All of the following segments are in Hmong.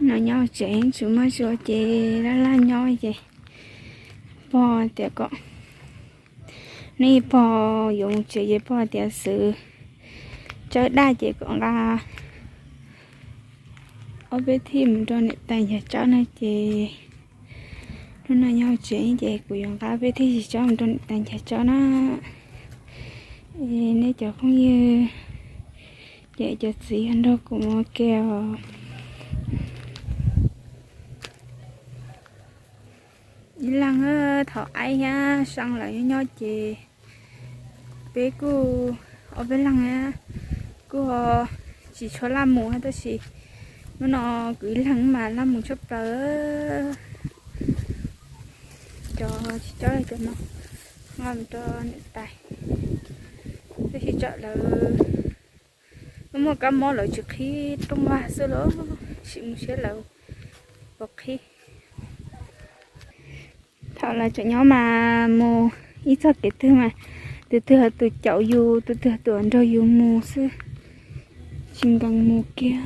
No nyob tsev tsis muaj zua ces laj laj nyob ces pog tias kom, neb pog yuav mus tsev ces pog tias xwb tsawb daj ces kom nqa ob peb thij mus rau niam tais Nchag Tsob no ces hnub no nyob tsev ces kuv yuav nqa peb thij tsob mus rau niam tais Nchag Tsob na. Es nej cov phooj ywg ces cov txiv yog nrog kuv mus ua ke os. Ib leeg thaum aib thiab see lawv nyob nyob ces peb kuj ob peb leeg kuj tsis tshua laj mus tab sis hnub no kuv ib leeg mas laj mus tshaj plaws. Cov tsis cob cov no nqa mus rau niam tais, tab sis tsam lawv muaj kab mob lawv tsis qhib rooj vag xwb los sim mus saib lawv puas qhib. Thaum lawv tseem nyob mas mus ib txoj kev twg mas tus twg tus caum yus, tus twg tus nrog yus mus xwb, tsis nkees mus kiag.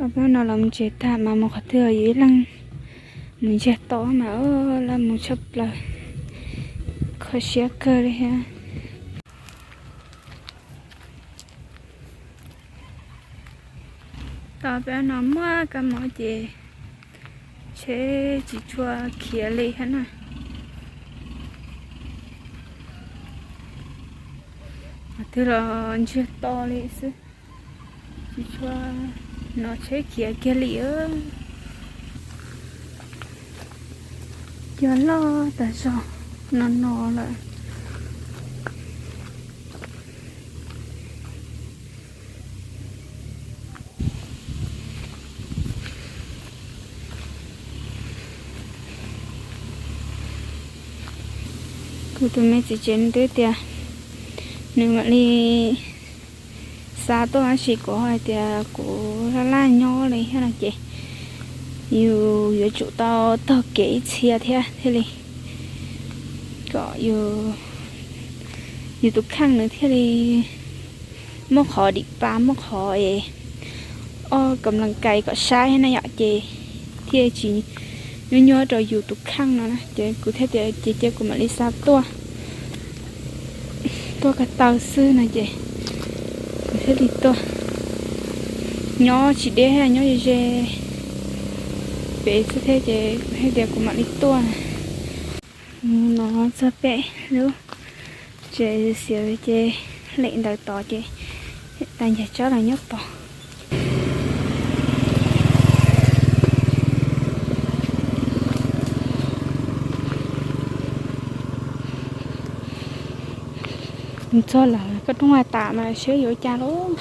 Ob peb no los mus tsev tag mas mus qhov twg yus ib leeg mus ntsiag to mas laj mus tshaj plaws, kho siab kawg li thiab. Tau peb no muaj kab mob ces tsheb tsis tshua khiav li thiab na. Qhov twg los ntsiag to li xwb, tsis tshua hnov tsheb khiav kiag li. Cua loj tas zog no no lawm. Kuv tus me txiv tsev nws twb tias nws mam li xa tuaj tab sis kuv hais tias kuv laj laj nyob li thiab no ces yus yuav tsum tau taug kev ib txhia thiab thiaj li kom yus tus kheej nws thiaj li muaj qhov dim pa muaj qhov es ob kam lees kais kom saib na yom ces thiaj tsis nyuaj nyuaj rau yus tus kheej no na ces kuv thiaj tias ces cia kuv mam li xa tuaj, tuaj ko taw xwb no ces kuv thiaj li tuaj. Nyob tsis deb thiab nyob ze ze pem xwb thiab ces kuv thiaj tias kuv mam li tuaj. No txog pem lub tsev xiav ces lem ntawd tod ces niam tais Nchag Tsob los nyob tod. Mus txog lawm koj rooj vag tas mas seb yuav ua cas lauj.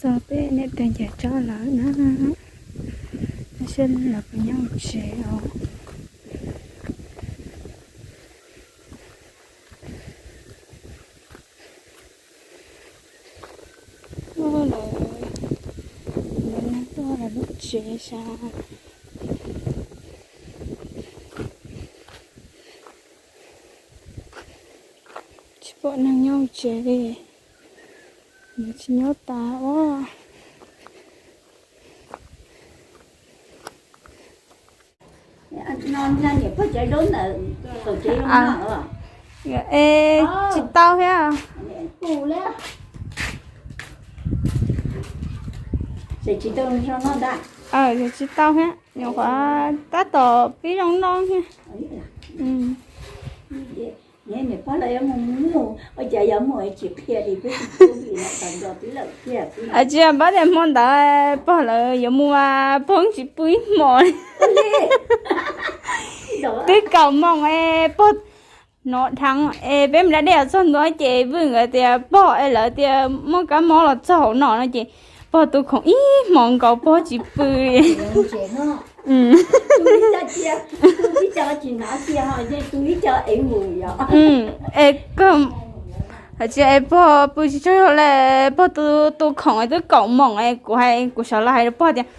Txog peb niam tais Nchag Tsob lawm na, seb lawv puas nyob hauv tsev os. Tuaj lawm, lawv tuaj lawv lub tsev sav. Tsis pom neeg nyob hauv tsev li, nws tsis nyob tas os. Es tsis tau thiab. Tsis tau thiab, nyuam qhuav tab tom pib zoo noj thiab. Tsis pab tias hmo ntawd pog lawv yuav mus mas pog tsis pw ib hmos li. Twb kaum moos es pog No dheev es peb mus da dej los txog ntua ces Vwj nkawd tias pog es lawv tias muaj kab mob los txog hauv no no ces pog tu khoom ib hmos nkaus pog tsis pw li. Es kawg, hais tias es pog pw tsis tsaug zog li, pog tu, tu khoom twb kaum moos es kuv hais, kuv sawv los hais rau pog tias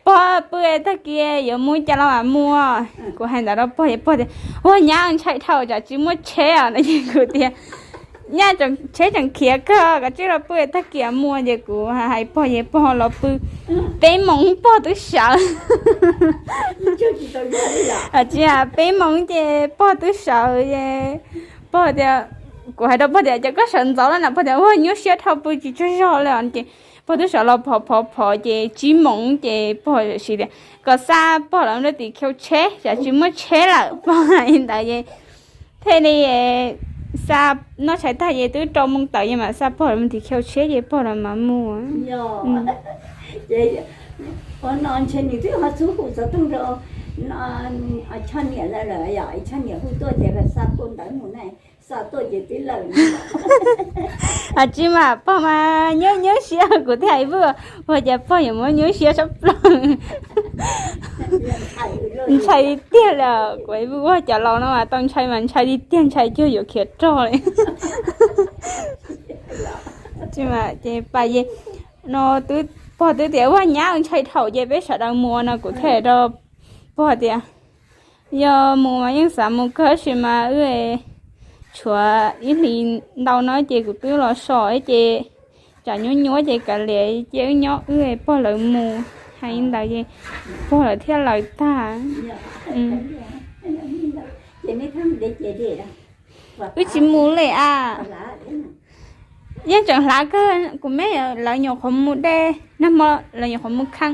pog pw es tag kis yuav mus cas los mam mus. Kuv hais ntawd rau pog es pog tias ua nyab ntshai dhau tsam tsis muaj tsheb os no ces kuv tias nyab tsheb tseem khiav kawg, koj tsij los pw es tag kis mus ces kuv hais pog es pog los pw peb moos pog twb sawv. Tsis, peb moos ces pog twb sawv es pog tias, kuv hais rau pog tias cas koj sawv ntxov lawm no, pog tias ua nyuaj siab dhau pw tsis tsaug zog li os ces pog twb sawv los phov phov phov ces tsib moos ces pog siv tias kom xa pog lawv mus tim khau tsheb tsam tsis muaj tsheb lawm, pog hais li ntawd es thiaj li xa, noj tshais tag ces twb rau moos tawm es mam xa pog lawv mus tim khau tsheb ces pog lawv mam mus. Choj niam lawm, Choj niam hu tuaj ces xa pog ntawd mus na, xa tuaj ces twb lawm. Tsis mas pog mas nyuaj nyuaj siab, kuv thiaj hais Vwj, ua cas pog yuav muaj nyuaj siab sab plaws. Ntshai tiag li, kuv hais Vwj ua cov laus no mas tau ntshai mas ntshai tiag tiag, ntshai cuag yuav khiav rog li. Tsis mas ces pab es no twb, pog twb tias ua nyab ntshai dhau ces peb sawv daws mus no kuv thiaj hais rau pog tias yog mus mas yeej xav mus kawg tab sis mas wb tshuav ib hlis ntau no ces kuv twb los so ces tsam nyuaj nyuaj ces kav liam ces wb nyob wb, pog lawv mus. Hais li ntawd ces pog lawv thiaj lawv tag. Wb tsis mus li a. Yeej tseem hlav kawg, kuv me lawv nyuam qhuav mus de, nag hmo lawv nyuam qhuav mus kheeb,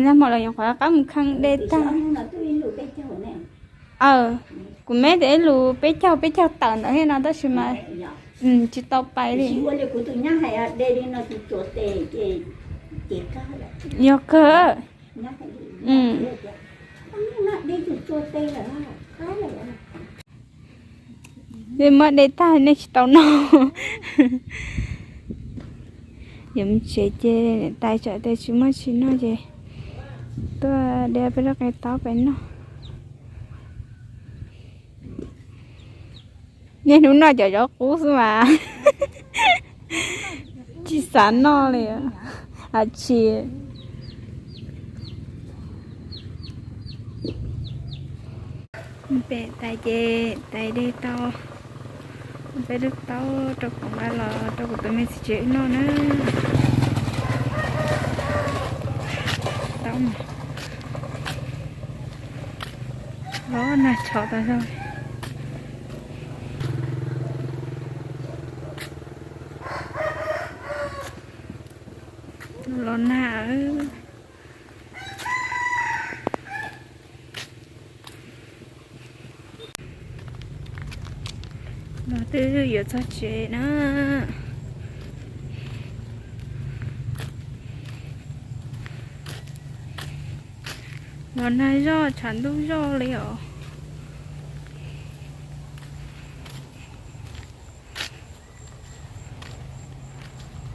nag hmo lawv nyuam qhuav qab mus kheeb de tag. Aw, kuv me tias ib lus peb caug, peb caug tawm ntawd thiab no tab sis mas tsis tau pais li. Yog kawg. Twb muab de tag nej tsis tau noj. Yuav mus tsev ces niam tais tsam tias tsis muaj tsis noj ces tuaj de peb lub qe taub pem noj. Niaj hnub noj cov zaub qub xwb mas tsis xav noj li. Ab tsi, pem tais ces tais de tau peb lub taub rau kuv nqa los rau kuv tus me txiv tsev wb noj na. Taub mas los nag tshov tas zog. Los nag. Los twb yuav txog tsev na. Los nag zoj tshav ntuj zoj li os.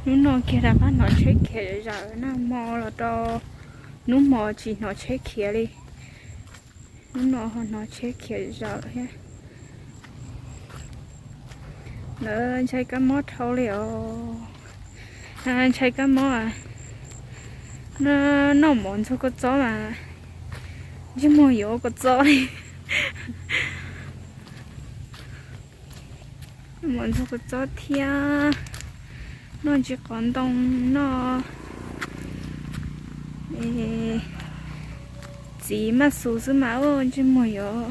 Hnub no kiag rov qab hnov tsheb khiav zom zaws, nag hmo los rau hnub hmo tsis hnov tsheb khiav li. Hnub no ho hnov tsheb khiav zom zaws thiab. Lawv ntshai kab mob dhau li os. Ntshai kab mob, noj mov ntxuag kua txob mas ntsej muag yuav ua kua txob li. Mov ntxuag kua txob thiab noj ntsis qos ntoo, noj txiv maj xus xwb mas ua ntsej muag yuav,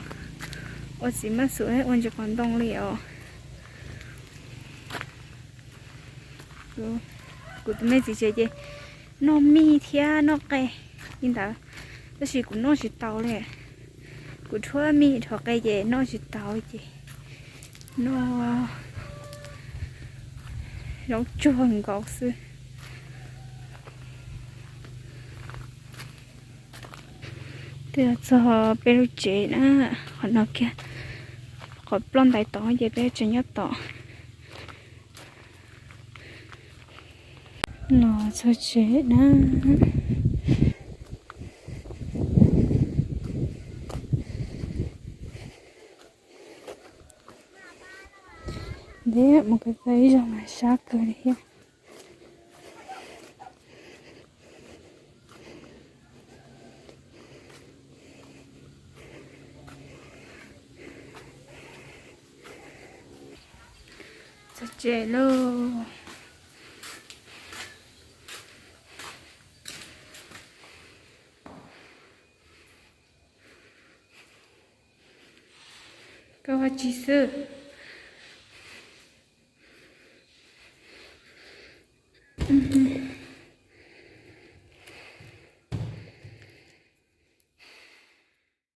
ua txiv maj xus ua ntsis qos ntoo li os. Kuv tus me txiv tsev ces noj mij thiab noj qe li ntawd, tab sis kuv noj tsis tau li. Kuv rhuab mij rhuav qe ces noj tsis tau ces noj zaub tsuag nkaus xwb. Twb txog peb lub tsev na, qhov no kiag, Qhov ploj ntais tod ces peb tseem nyob tod. No txog tsev na. Ntev mus ko taw ib zaug mas sab kawg li thiab. Txog tsev lauj. Koj ua tsi xwb?